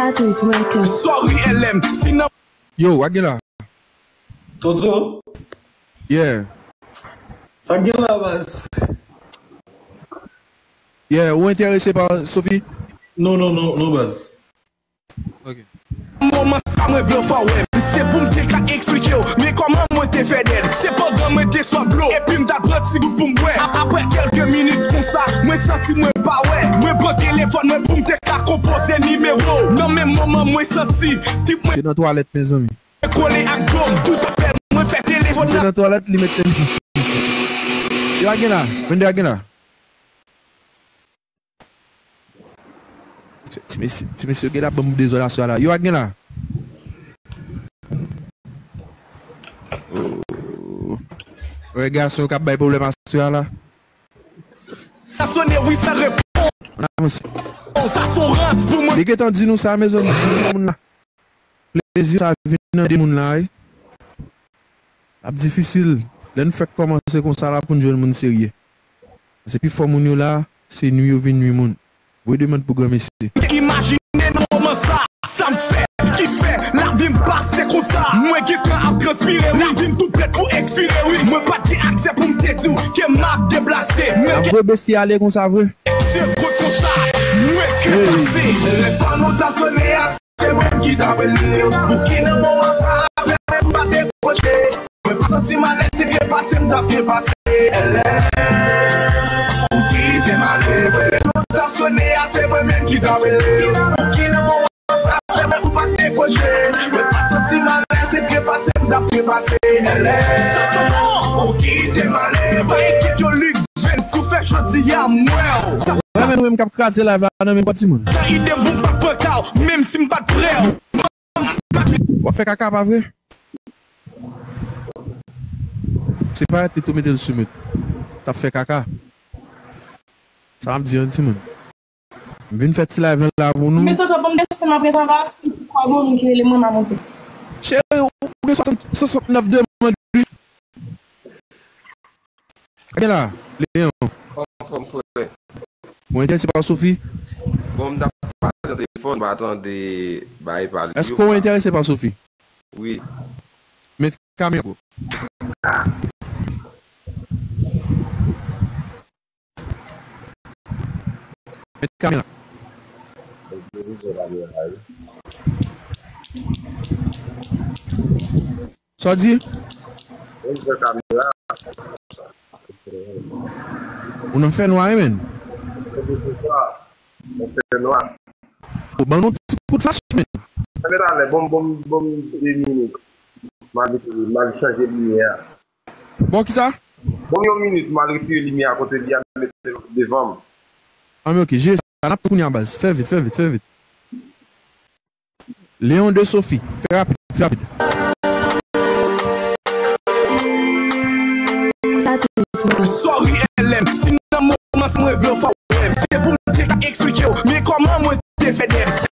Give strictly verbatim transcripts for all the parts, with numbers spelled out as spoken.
Satwit Records. Sorry, L M, si nan Yo, w ap gen la? Toto? Yeah. Sa gen la, baz? Yeah, ou enterese pa Sophie? Non, non, non, non, baz. Ok. Moman sa mwen vle w fè w wè m. Se pou m te ka eksplike w. Men kòman mwen te fè dèd. Se pandan mwen te swaf dlo. Epi m t ap pran ti gout pou m bwè. A- Apre kèlke minit konsa, mwen santi mwen pa wè. Mwen pran telefòn mwen pou m te ka konpoze nimewo w. Nan menm moman mwen santi tip mwen Se nan twalèt, mezanmi. kole ak do m. Tout apèl mwen fè telefòn Se nan nan twalèt, li met telefòn. Yo, a gen la. Vennde a gen la. Ti, ti mesye, ti mesye gen la ban m dezòd aswè a la. Yo, a gen la. Oh. Wè gason yo k ap bay pwoblèm aswè a la. Sa sone wi san repons. Ann avanse. Sa son rans pou mwen. Li gentan di nou sa, mezanmi. Moun la. Plezi sa vin nan de moun la, wi. L ap difisil. Lè n fèk kòmanse konsa la pou n jwenn moun serye. Paske pifò moun yo la, se nwi yo vin nwi moun. Voye demann pou granmesi. Imajine nan moman sa, sa m fè, ki fè lavi m pase konsa. Mwen gentan ap transpire, wi. Lavi m tou prèt pou ekspire, wi. Mwen pa t gen aksè pou m te di w ke m ap deplase. Men N ap voye besti ale konsa vre. Se gwo konsa, mwen ke Hey. pase. Telefòn ou ta sone a, se mwen ki ta rele w. Ou ki nan moman sa avè mwen, ou pa dekwoche. Mwen pa santi malè, se trepase m t ap trepase. L M, ou kite m ale. Telefòn ou ta sone a, se mwen menm ki ta rele w. Ou ki nan moman sa avè mwen, ou pa dekwoche. Mwen pa santi malè, se trepase m t ap trepase. L M, ou kite m ale. Pa enkyete w, Lik Vens, ou fè jodi a, m wè w. Sa Mwen menm, mwen menm k ap kraze live la nan men kwa timoun. Nan ide m pou m pa pran ka w, menm si m pa t prè w. W ap fè kaka, pa vre? Se pa rete tou mete l sou mute. T ap fè kaka. Sa m ap di yon timoun. M vin fè ti live la pou nou. Men tonton, ban m desann apre tan la, si kwa bon moun ki rele mwen, m a monte. Cheri, ou gen swasant, swasantnèf demann, wi. Gen la, Leon. Anfòm, frè. Ou enterese pa Sophie? Bon, m t ap pale nan telefòn, m pa tande bay pale yo. Èske ou enterese pa Sophie? Wi. Met kamera pou. Met kamera. Sa w di? Ou nan fènwa, wi, menn. Ou ban nou ti kout flach, menn. Bon, bon, bon, de minit. M al, m al chanje limyè a. Bon, kisa? Bon, yon minit, m al retire limyè a kote li a, m mete l devan m. Ah, men ok, jere sa, n ap tann kounye a, baz. Fè vit, fè vit, fè vit. Leon de Sophie. Fè rapid, fè rapid. Sa te tou. Sorry, L M. Si nan moman sa mwen vle w fè w wè m. Se pou m te ka eksplike w. Men kòman mwen te fè dèd. Se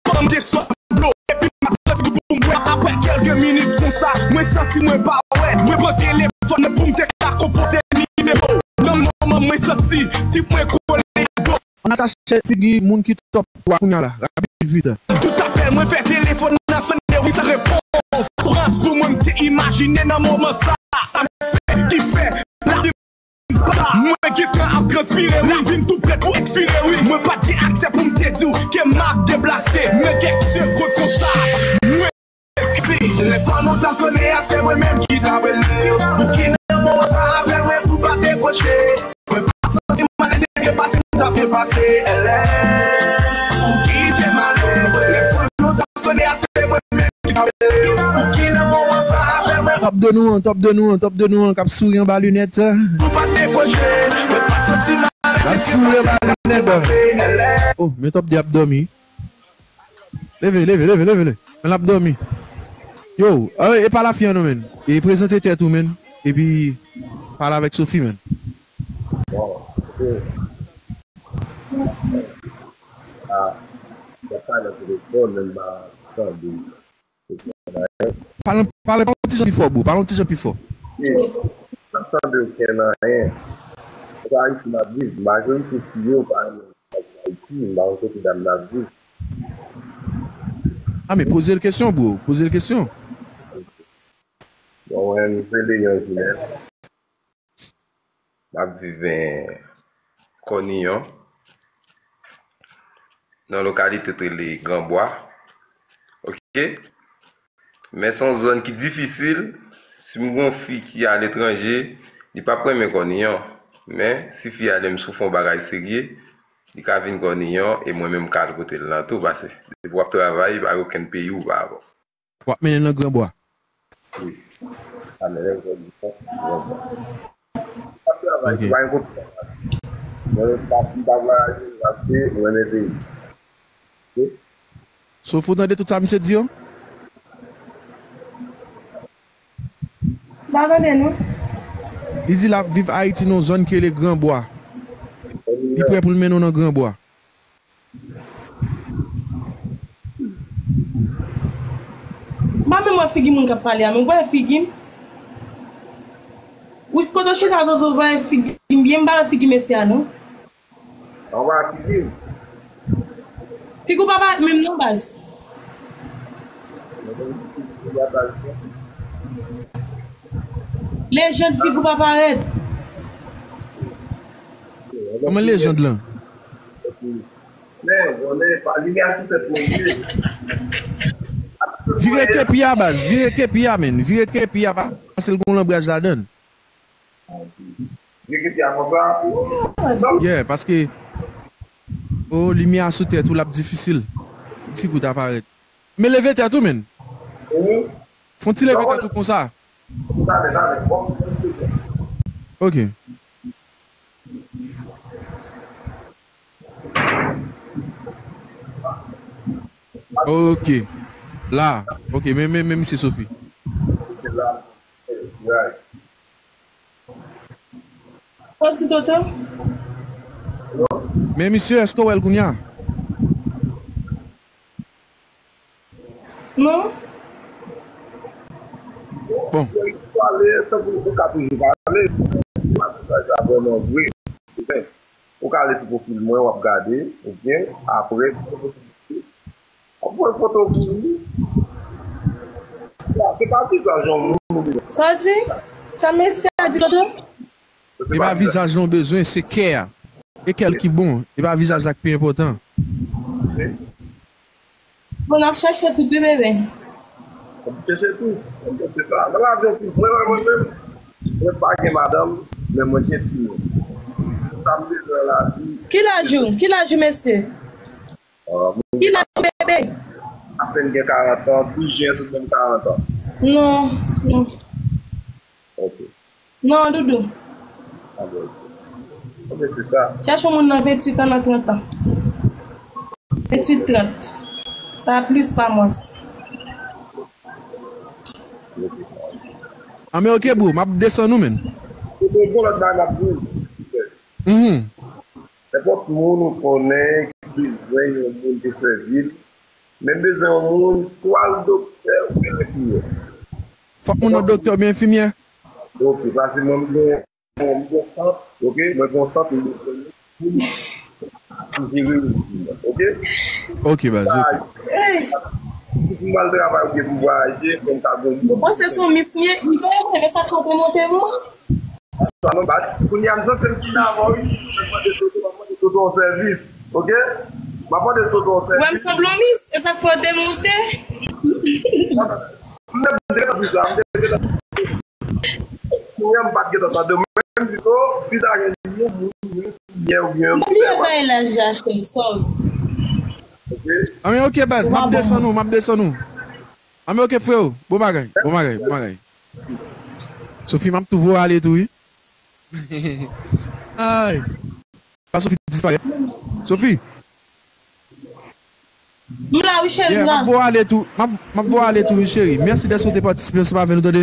pandan m te swaf dlo. Epi m ap pran ti gout pou m bwè. Apre kèlke minit konsa, mwen santi mwen pa wè. Mwen pran telefòn mwen pou m te ka konpoze nimewo w. Nan moman mwen santi tip mwen kole ak do. Ann atache figi moun ki top twa kounye a la, rapid vit. Tout apèl mwen fè telefòn nan sone wi san repons. Sourans pou mwen m te imajine nan moman sa. Sa m fè ki fè lavi m pa. Mwen gentan ap transpire wi. Lavi m tou prèt pou ekspire wi. Mwen pa t gen aksè pou m te di w ke m ap deplase. Men kèk segonn konsa, mwen Telefòn ou t ap sone a, se mwen menm ki t ap rele w. Ou ki nan moman sa avè mwen, ou pa dekwoche. Mwen pa santi m alèz, se trepase m t ap trepase. L M, ou kite m ale. Telefòn ou t ap sone a, se mwen menm ki t ap rele w. Ou ki nan moman sa avè mwen. Top de nou an, top de nou an, top de nou an, k ap souri anba linèt. Ou pa dekwoche. Mwen pa santi m alèz, se trepase m t ap trepase. L M. Oh, men top de ap dòmi. Leve, leve, leve, leve, leve. Men l ap dòmi. Yo, ah, e pa lafi an non, menn. E prezante tèt ou, menn. Epi pale avèk Sophie, menn. Bon, ok. Ah, m ap pale nan telefòn, men m pa tande. Pale, pale, pale yon ti jan pi fò, bro. Pale yon ti jan pi fò. M ap tande okenn anyen. Se pa Ayiti m ap viv. Majorite fi yo pa renmen Ayiti, m pa konn kote dam nan ap viv. Ah, men poze l kesyon, bro. Poze l kesyon. Bon, mwen, m se Leyon Jinèt. M ap viv en Kòniyon, nan lokalite t rele Granbwa. Oke? Men se yon zòn ki difisil. Si m gon fi ki aletranje, li p ap renmen Kòniyon. Men, si fi a li menm si w fè yon bagay serye, li ka vin Kòniyon e mwen menm m ka al kote l lan tou, paske depi w ap travay, pa gen okenn peyi ou pa avè w. W ap mennen l nan Granbwa. Wi. Sa mennen l nan Granbwa. W ap travay, ok, se pa yon kote. Mwen, m pa, m pa vwayaje paske mwen renmen peyi. Ok? Sophie, ou tande tout sa misye di yo? M pa tande, non. Li di l ap viv Ayiti nan yon zòn ki rele Granbwa. Li prè pou l mennen w nan Granbwa. M pa menm wè figi moun k ap pale a, men w pa wè figi m? Ou kote w chita, Toto, ou pa wè figi m byen, m pa wè figi mesye a, non. Ou pa wè figi m? Figi w pa parèt menm, non, baz. Lejand, figi w pa parèt. Kòman lejand lan? Men, konnen, pa limyè sou tèt mwen, vye. Vire kepi a, baz. Vire kepi a, men. Vire kepi a, pa, paske l gon lanbraj ladan l. Vire kepi a konsa. Yeah, paske, oh, limyè a sou tèt ou, l ap difisil. Figi w ta parèt. Men leve tèt ou, men. Mhm. Fè yon ti leve tèt ou konsa. Talè, talè. Bon. Ok. Ok. La. Ok, men, men, men misye Sophie. Sa w di, Toto? Men misye, èske w wè l kounye a? Non. Bon. Pale, tankou ou ka toujou pale. Sa vrèman vre. Ou ka ale sou pwofil mwen, w ap gade, oubyen apre, w ap voye foto pou li. Se pa vizaj yon moun ou bezwen. Sa w di? Sa mesye a di, Toto? E pa vizaj lan w bezwen, se kè a. E kè l ki bon, e pa vizaj la ki pi enpòtan. Bon, n ap chèche tout, wi, bebe. N ap chèche tout. Bon, se sa. Nan lavi, yon ti mwen, mwen menm, mwen pa gen madanm, men mwen gen timoun. Sa m bezwen nan lavi. Ki laj ou? Ki laj ou, mesye? Ah, moun ki laj ou, bebe? Apèn gen karant an, douz jen sot menm karant an. Non, non. Ok. Non, doudou. Ah bon, ok. Ok, se sa. Chèche yon moun nan venntuit an, nan trant an. Venntuit, trant. Pa plis, pa mwens. Ah, men ok, bro, m ap desann ou, men. E bon, bon, lòt bagay m ap di w. Mhm. Nenpòt moun ou konnen ki bezwen yon moun ki fè vil, men bezwen yon moun, swa l doktè oubyen enfimyè. Fòk moun nan doktè oubyen enfimyè? Ok, paske mwen, m gen, m gen sant, ok, mwen gen sant, m bezwen moun pou jere rejim nan, ok? Ok, baz, ok. Pou m al travay oubyen pou m vwayaje, fò m ta gen yon moun. Ou panse se yon mis m ye? M te reve sa fò te monte mwen. Sa non, bat. Kounye a, m santi m ki nan avè w, wi. M ap mande Toto, m ap mande Toto yon sèvis. Ok? M ap mande Toto yon sèvis. Wè, m sanble yon mis. E sa k fè w te monte? M te, m te gentan di sa, m te gentan. Kounye a, m pa t gentan tande w. Menm pito, si ta gen yon moun, yon moun, yon moun, m bliye bay laj la, cheri, sorry. Ok? Anben, ok, baz, m ap desann ou, m ap desann ou. Anben, ok, freo. Bon bagay, bon bagay, bon bagay. Sophie, m ap tou voye ale tou, wi. Ay. Pa Sophie disparèt. Sophie. M la, wi, cheri, m la. Yeah, m ap voye ale tou. M ap, m ap voye ale tou, wi, cheri. Mèsi dèske w te patisipe ansanm avè nou, tande.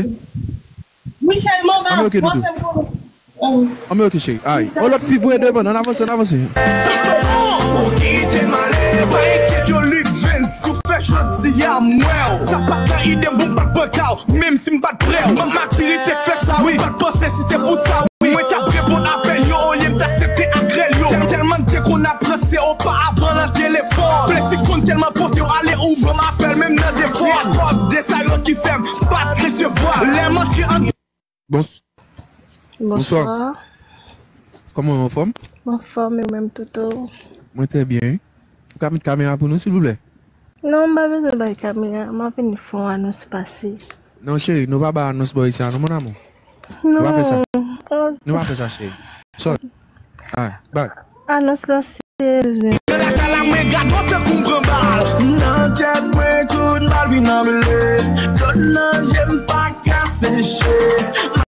Wi, cheri, m anba. Anben, ok, doudou. Anben, ok, cheri. Ay. O, lòt fi voye demann. Ann avanse, ann avanse. Ou kite m ale, pa enkyete w, Luc Vince, si w fè jodi a, m wè w. Sa pa t nan ide m pou m pa t pran ka w, menm si m pa t prè w. Manm matirite k fè sa, wi. M pa t panse si se pou sa, wi. Mwen t ap reponn apèl yo olye m t aksepte ak rèl yo. Tèl, tèlman n te konn ap ranse oparavan nan telefòn. Plezi konn tèlman pote w ale ou ban m apèl, menm fè m pa t resevwa. Lè m antre an Bons, Bonswa. Bonswa. Kòman w anfòm? Mwen anfòm, e ou menm Toto? Mwen trè byen, wi. Ou ka met kamera pou nou, silvouplè? Non, m pa bezwen bay kamera. M ap vin fè yon anons pase. Non, cheri, nou pa ba anons bò isi a, non, mon amour. Nou pa fè sa. Non. Nou pa fè sa, cheri. Sòt. Ay, bay. Anons lan se bezwen. Lakay la mwen gad mwen tankou m pran bal. Nan tèt mwen tout mal vin anmele. Dlo nan je m pa ka seche.